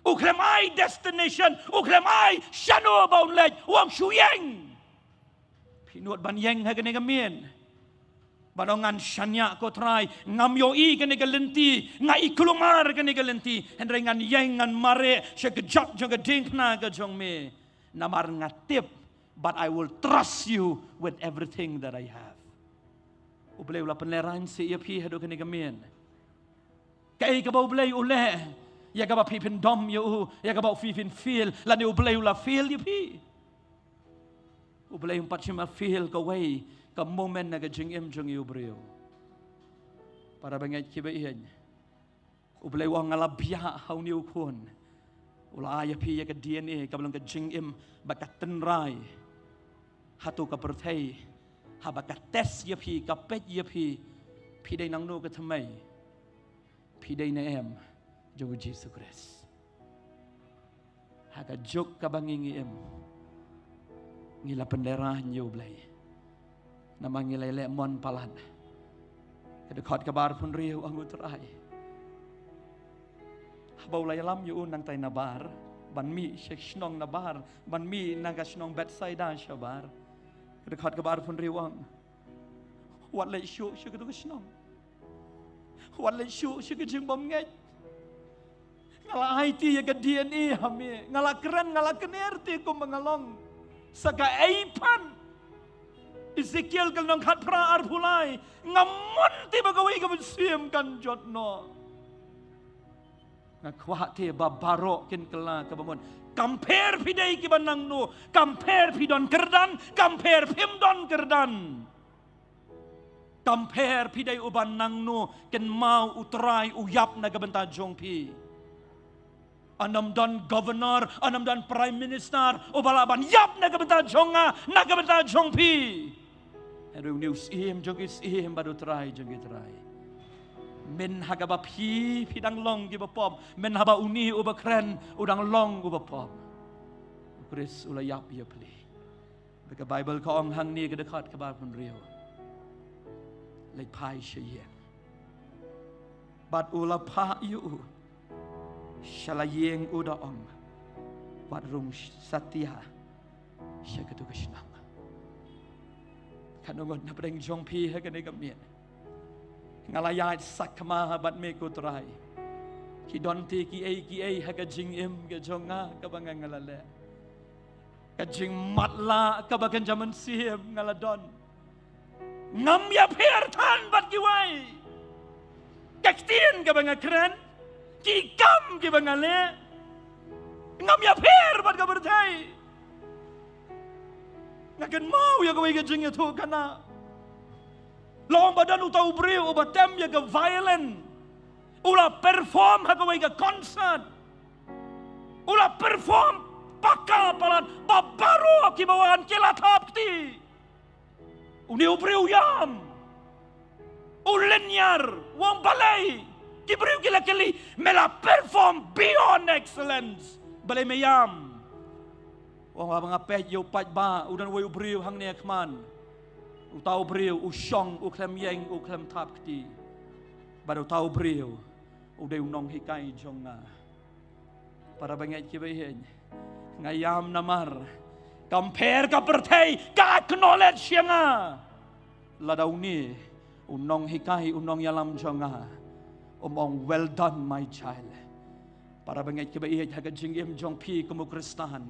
U khlem ai destination, u khlem ai shano ba un leit, u ong shu ïeng. Phi nud ban ïeng ha kane ka miet? Ban ong ngan shaniah ko Trai, ngam ïohi kane ka lynti, nga i kulmar kane ka lynti, hynrei ngan ïeng ngan mareh sha ka jop jong ka diengphna ka jong me. Namar nga tip, but I will trust you with everything that I have. U Blei u la pynlehraiñ seh ïa phi haduh kane ka miet? Kaei kaba u Blei u leh ïa kaba phi pyndom ïa u, ïa kaba phi phin fail, lane u Blei u la fail ïa phi? U Blei um pat shym la fail kawei ka moment na ka jingim jong u briew. Para bangeit kiba ïeit, u Blei u ong nga la biah ha une u khun. U la ai ïa phi ïa ka D N A kaba long ka jingim ba ka tynrai. Hato ka pyrthei haba ka test ïa phi, ka peit ïa phi, phi dei nangno ka thymmai? Phi dei ne em jong u Jisu Khrist? Ha ka juk kaba ngi ngi im, ngi la pynlehraiñ ïa u Blei. Namar ngi la leh mon palat. Ka dkhot kaba arphew hynriew, ong u Trai, haba u la ïalam ïa u nangtai nabar, ban mih sha shnong nabar, ban mih na ka shnong Bethsaida shabar. Ka dkhot kaba arphew hynriew ong, wat leit shuh sha katu ka shnong. Wat leit shuh sha ka jingbymngeit. Nga la aiti ïa ka D N A ha me. Nga la kren, nga la kner te kumba nga long. Sa kaei pat? Ezekiel ka lynnong khatphra, arphew lai. Ngam mon te ba kawei ka mynsiem kan jot noh. Nga kwah te ba baroh kin kylla kaba mut. Kam pher phi dei kiba nangno, kam pher phi don kyrdan, kam pher phim don kyrdan. Kam pher phi dei uba nangno, kynmaw u Trai u ïap na ka bynta jong phi. Ynnym don governor, ynnym don prime minister uba lah ban ïap na ka bynta jong nga, na ka bynta jong phi. Hynrei une u Syiem jong ki syiem bad u Trai jong ki trai. Mynta ha kaba phi, phi dang long kiba pop, mynta haba une uba kren u dang long uba pop, u Khrist u la ïap ïa phi. Bad ka Baibl ka ong hangne, ka dkhot kaba arphew hynriew, leit phai sha ïing. Bad u la phah ïa u sha la ïing, u da ong, wat rung satia sha katu ka shnong. Katno ngut na pdeng jong phi ha kane ka miet? Nga la ïaid sakma bad me ko Trai. Ki don te kiei kiei ha ka jingim ka jong nga kaba nga nga la leh. Ka jingmatlah kaba kynja mynsiem nga la don. Ngam ïapher than bad kiwei. Ka ktien kaba nga kren, ki kam kiba nga leh, ngam ïapher bad ka pyrthei. Nga kynmaw ïa kawei ka jingïathuhkhana. Long ba don uta u briew uba tem ïa ka violin. U la perform ha kawei ka concert. U la perform paka palat, ba baroh kiba wan ki la thap kti. Une u briew u ïam. U lynñiar, u ong balei? Ki briew ki la kylli, me la perform beyond excellence. Balei me ïam? U ong ba nga peit ïa u paidbah, u don uwei u briew hangne ha khmat. Uta u briew u shong, u khlem ïeng, u khlem thap kti. Bad uta u briew u dei u nonghikai jong nga. Para bangeit kiba ïeit, nga ïam namar kam pher ka pyrthei ka acknowledge ïa nga. Lada une u nonghikai, u nongïalam jong nga um ong, well done my child, Para bangeit kiba ïeit, ha ka jingim jong phi kum u Khristan,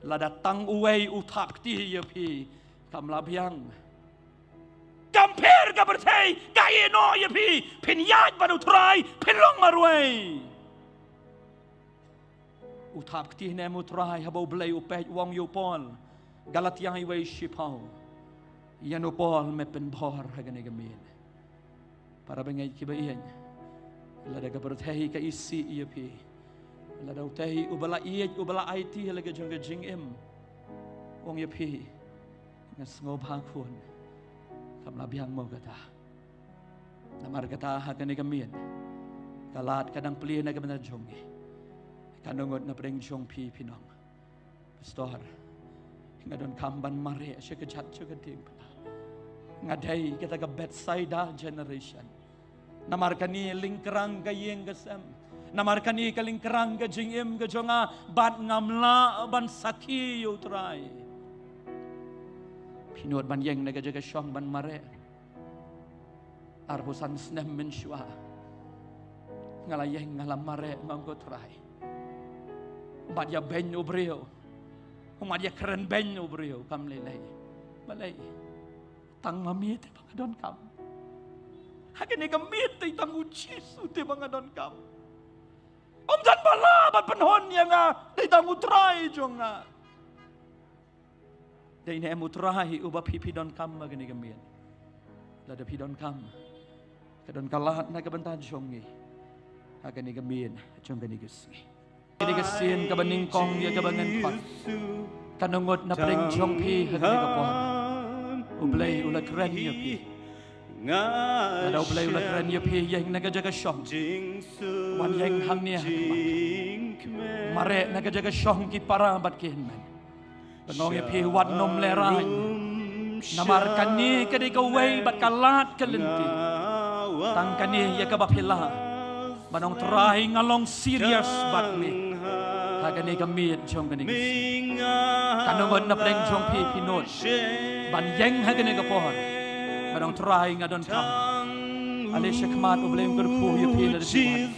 lada tang uwei u thap kti ïa phi, kam lah biang. Kam pher ka pyrthei, ka ïeh noh ïa phi, phin ïaid bad u Trai, phin long marwei. U thap kti ne em u Trai, haba u Blei u peit, u ong ïa u Paul, Galatia wei shiphew, ïa u Paul me pynbor ha kane ka miet. Para bangeit kiba ïeit, lada ka pyrthei ka isih ïa phi, lada utei uba la ïeit, uba la aiti ha la ka jong ka jingim, u ong ïa phi, nga sngewbha khun, kam lah biang mo kata. Namar kata ha kane ka miet, ka lad ka dang plie na ka bynta jong ngi. Katno ngut na pdeng jong phi phin ong, Pastor, nga donkam ban mareh sha ka jait jong ka diengphna. Nga dei kata ka Bethsaida generation. Namar kane lyngkrang ka ïing ka sem. Namar kane ka lyngkrang ka jingim ka jong nga, bad ngam lah ban sakhi ïa u Trai. Phi nud ban ïeng na ka jaka shong ban mareh. Arphew san snem mynshuwa, nga la ïeng, nga la mareh, nga ong ko Trai, mat ïa beiñ u briew, mat ïa kren beiñ u briew, kam lei lei. Balei? Tang ma me te ba nga donkam. Ha kane ka miet te tang u Jisu te ba nga donkam. Ym don ba lah ban pynhun ïa nga, te tang u Trai jong nga. Dei ne em u Trai uba phi phi donkam ha kane ka miet? Lada phi donkam, ka don ka lad na ka bynta jong ngi ha kane ka miet jong kane ka sngi. Kane ka sien kaba nyngkong ïa kaba ngan khot. Katno ngut na pdeng jong phi ha kane ka por? U Blei u la kren ïa phi. Lada u Blei u la kren ïa phi, ïeng na ka jaka shong. Wan ïeng hangne ha khmat. Mareh na ka jaka shong ki para bad ki hynmen. Ba nga ong ïa phi, wat nym lehrain. Namar kane ka dei kawei bad ka lad ka lynti. Tang kane ïa kaba phi lah ban ong Trai, nga long serious bad me ha kane ka miet jong kane ka sngi. Katno ngut na pdeng jong phi phi nud ban ïeng ha kane ka por ban ong Trai, nga donkam? Ale sha khmat, u Blei un kyrkhu ïa phi lada phi wan.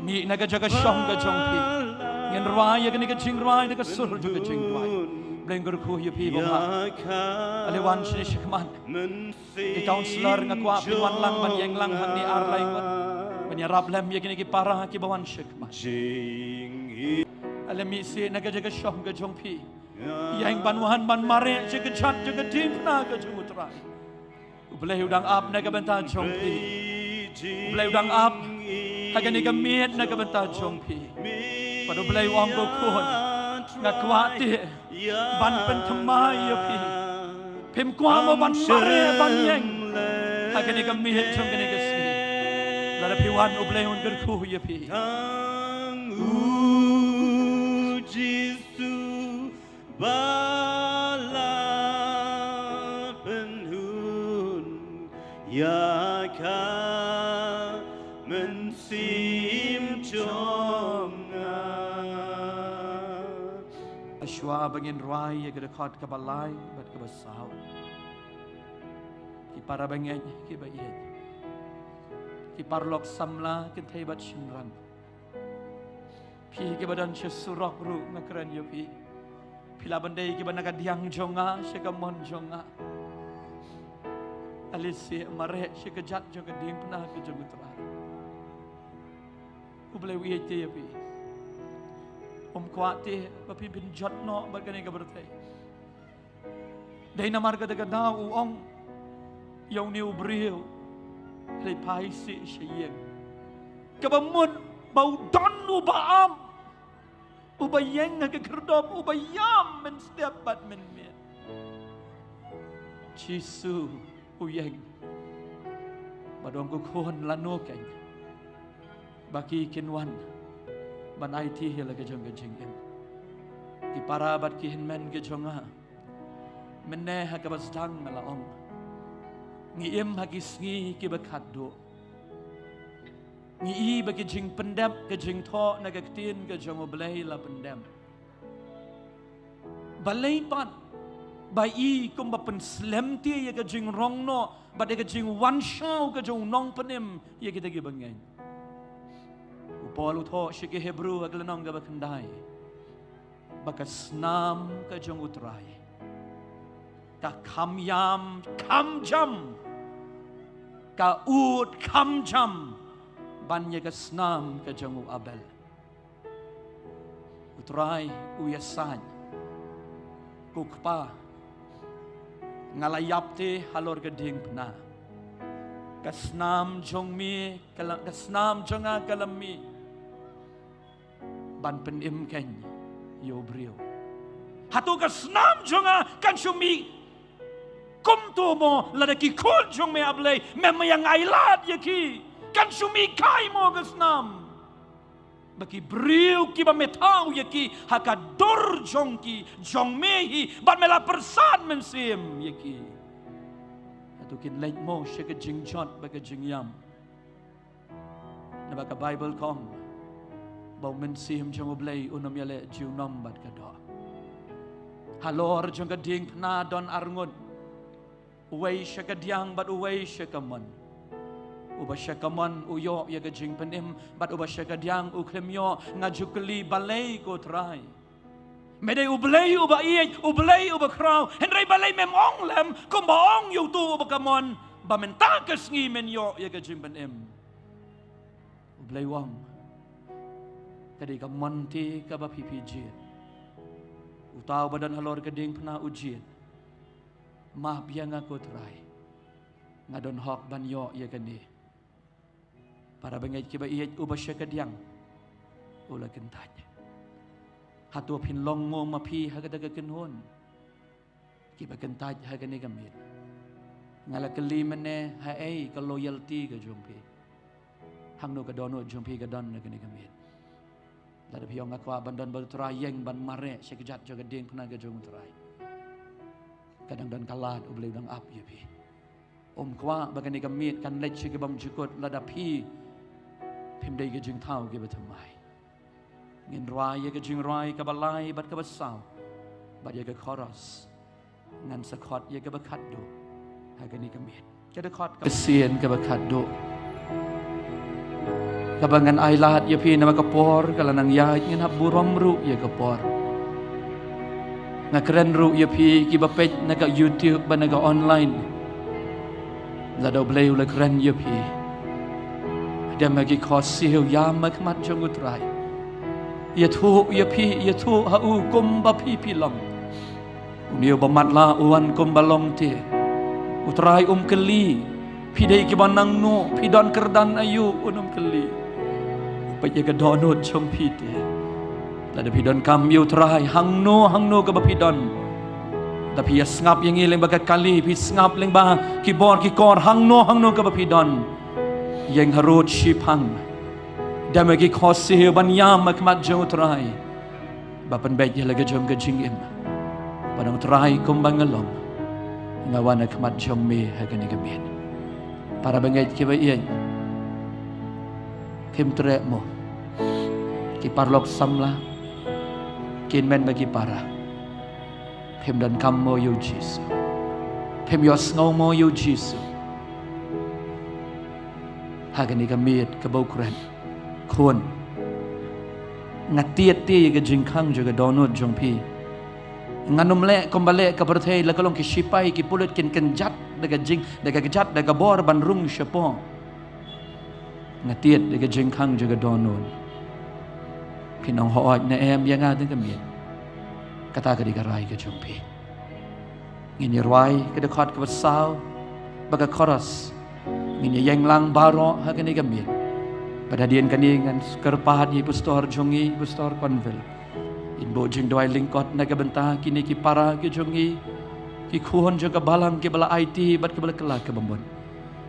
Mih na ka jaka shong ka jong phi. Ngin rwai ïa kane ka jingrwai da ka sur jong ka jingduwai. U Blei un kyrkhu ïa phi bamah. Ale wan shane sha khmat. Ki counsellor nga kwah phin wan lang ban ïeng lang hangne ar lai ngut ban ïarap lem ïa kine ki para kiba wan sha khmat. Ale mih seh na ka jaka shong ka jong phi. Ïeng ban wan ban mareh sha ka jait jong ka diengphna ka jong u Trai. U Blei u dang ap na ka bynta jong phi. U Blei u dang ap ha kane ka miet na ka bynta jong phi. Bad u Blei u ong, ko khun, nga kwah te ban pynthymmai ïa phi. Phim kwah mo ban mareh ban ïeng ha kane ka miet jong kane ka sngi? Lada phi wan, u Blei un kyrkhu ïa phi. Tang u Jisu ba la pynhun ïa ka mynsiem jong nga. Shuwa ba ngin rwai ïa ka dkhot kaba lai bad kaba saw, ki para bangeit kiba ïeit, ki paralok samla kynthei bad shynrang, phi kiba don sha surok ruh nga kren ïa phi. Phi lah ban dei kiba na ka diang jong nga sha ka mon jong nga. Ale seh mareh sha ka jait jong ka diengphna ka jong u Trai. U Blei u ïeit te ïa phi. Um kwah te ba phi phin jot noh bad kane ka pyrthei. Dei namar kata ka daw u ong ïa une u briew, Philipai, seh sha ïing. Kaba mut ba u don uba ap, uba ïeng ha ka khyrdop, uba ïam mynstep bad mynmiet. Jisu u ïeng bad u ong, ko khun, lano keiñ ba ki kin wan ban aiti ïa la ka jong ka jingim? Ki para bad ki hynmen ki jong nga, mynne ha kaba sdang nga la ong, ngi im ha ki sngi kiba khatduh. Ngi i ba ki jingpyndep, ka jingthoh na ka ktien ka jong U Blei la pyndep. Balei pat ba i kumba pynslem te ïa ka jingrong noh bad ïa ka jingwan shaw ka jong u Nongpynim ïa kita kiba ngeit? U Paul u thoh sha ki Hebru ha ka lynnong kaba khyndai ba ka snam ka jong U Trai ka kham ïam, kham jam, ka ud kham jam ban ïa ka snam ka jong u Abel. U Trai u ïasaid, ko Kpa, nga la ïap te halor ka diengphna. Ka snam jong me, ka la, ka snam jong nga ka la mih ban pynim kein ïa u briew. Hato ka snam jong nga kan shu mih kumto mo, lada ki khun jong me, A Blei, mem ïa nga ailad ïa ki? Kan shu mih kai mo ka snam ba ki briew kiba me thaw ïa ki ha ka dur jong ki, jong me hi, bad me la pyrsad mynsiem ïa ki? Hato kin leit mo sha ka jingjot bad ka jingïam? Naba ka Baibl ka ong ba u Mynsiem jong U Blei un ym ïaleh junom bad ka doh. Halor jong ka diengphna don arngut, uwei sha ka diang bad uwei sha ka mon. Uba sha ka mon u ïoh ïa ka jingpynim, bad uba sha ka diang u khlem ïoh. Nga ju kylli, balei ko Trai? Me dei U Blei uba ïeit, U Blei uba khraw, hynrei balei mem ong lem kumba ong ïa uto uba ka mon, ba mynta ka sngi men ïoh ïa ka jingpynim? U Blei u ong, ka dei ka mon te kaba phi phi jied. Uta uba don halor ka diengphna u jied, map ïa nga ko Trai, nga don hok ban ïoh ïa kane. Para bangeit kiba ïeit, uba sha ka diang u la kyntait. Hato phin long mo ma phi ha kata ka kynhun kiba kyntait ha kane ka miet? Nga la kylli mynne, haei ka loyalty ka jong phi? Hangno ka dohnud jong phi ka don ha kane ka miet? Lada phi ong, nga kwah ban don bad U Trai, ïeng ban mareh sha ka kjat jong ka diengphna ka jong U Trai, ka dang don ka lad U Blei u dang ap ïa phi. Um kwah ba kane ka miet kan leit sha ki bymjukut lada phi phim dei ki jingthaw kiba thymmai. Ngin rwai ïa ka jingrwai kaba lai bad kaba saw bad ïa ka chorus. Ngan sa khot ïa kaba khatduh ha kane ka miet. Ka dkhot kaba sien kaba khatduh, kaba ngan ailad ïa phi namar ka por ka la nang ïaid, ngin hap burom ruh ïa ka por. Nga kren ruh ïa phi kiba peit na ka YouTube bad na ka online. Lada U Blei u la kren ïa phi, dem ha ki khohsiew, ïam ha khmat jong U Trai. Ïathuh ïa phi, ïathuh ha u kumba phi phi long. Une uba matlah u wan kumba long te. U Trai um kylli phi dei kiba nangno, phi don kyrdan aïu, un ym kylli. U peit ïa ka dohnud jong phi te. Lada phi donkam ïa U Trai hangno hangno kaba phi don, lada phi ïa sngap ïa ngi lyngba ka kali, phi sngap lyngba ki bor ki kor, hangno hangno kaba phi don, ïeng harud shiphang. Dem ha ki khohsiew ban ïam ha khmat jong U Trai, ba pynbeit ïa la ka jong ka jingim, ba ong, Trai, kumba nga long, nga wan ha khmat jong me ha kane ka miet. Para bangeit kiba ïeit, phim treh mo? Ki paralok samla, ki hynmen bad ki para, phim donkam mo ïa U Jisu? Phim ïohsngew mo ïa U Jisu ha kane ka miet kaba u kren, khun? Nga tied te ïa ka jingkhang jong ka dohnud jong phi. Ngan ym leh kumba leh ka pyrthei, la ka long ki shipai ki pulit kin kynjat da ka jing, da ka kjat, da ka bor ban rung shapoh. Nga tied da ka jingkhang jong ka dohnud. Phin ong, hooid, ne em ïa nga da ka miet? Kata ka dei ka rai ka jong phi. Ngin ïa rwai ka dkhot kaba saw bad ka chorus. Ngin ïa ïeng lang baroh ha kane ka miet. Bad hadien kane ngan kyrpad ïa i pastor jong ngi, i pastor Conville, in buh jingduwai lyngkot na ka bynta kine ki para ki jong ngi, ki khun jong ka balang kiba la aiti bad kiba la kylla kaba mut.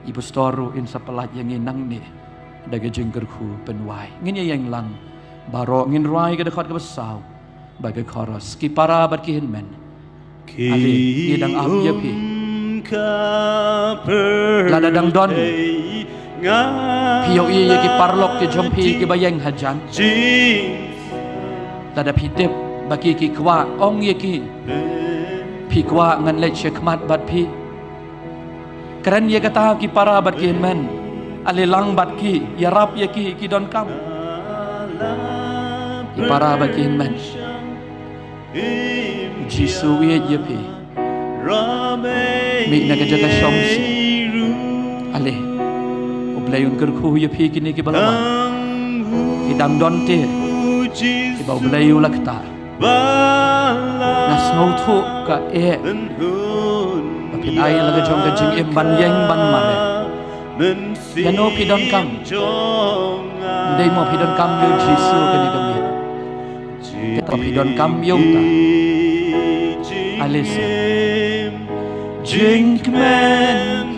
I pastor ruh in sa pyllait ïa ngi nangne da ka jingkyrkhu pynwai. Ngin ïa ïeng lang baroh, ngin rwai ka dkhot kaba saw bad ka chorus. Ki para bad ki hynmen, ale, ngi dang ap ïa phi. Lada dang don phi ïohi ïa ki paralok ki jong phi kiba ïeng hajan, lada phi tip ba ki ki kwah, ong ïa ki, phi kwah ngan leit sha khmat bad phi. Kren ïa kata ki para bad ki hynmen. Ale, lang bad ki, ïarap ïa ki, ki donkam. I para bad ki hynmen, Jisu u ïeit ïa phi. Mih na ka jaka shong seh. Ale, U Blei un kyrkhu ïa phi kine kiba la wan. Ki dang don te kiba U Blei u la ktah. Nga sngewthuh ka eh ba phin ai la ka jong ka jingim ban ïeng ban mareh. Ïano phi donkam? Ym dei mo phi donkam ïa U Jisu kane ka miet. Te to phi donkam ïa uta. Ale seh. Jingkmen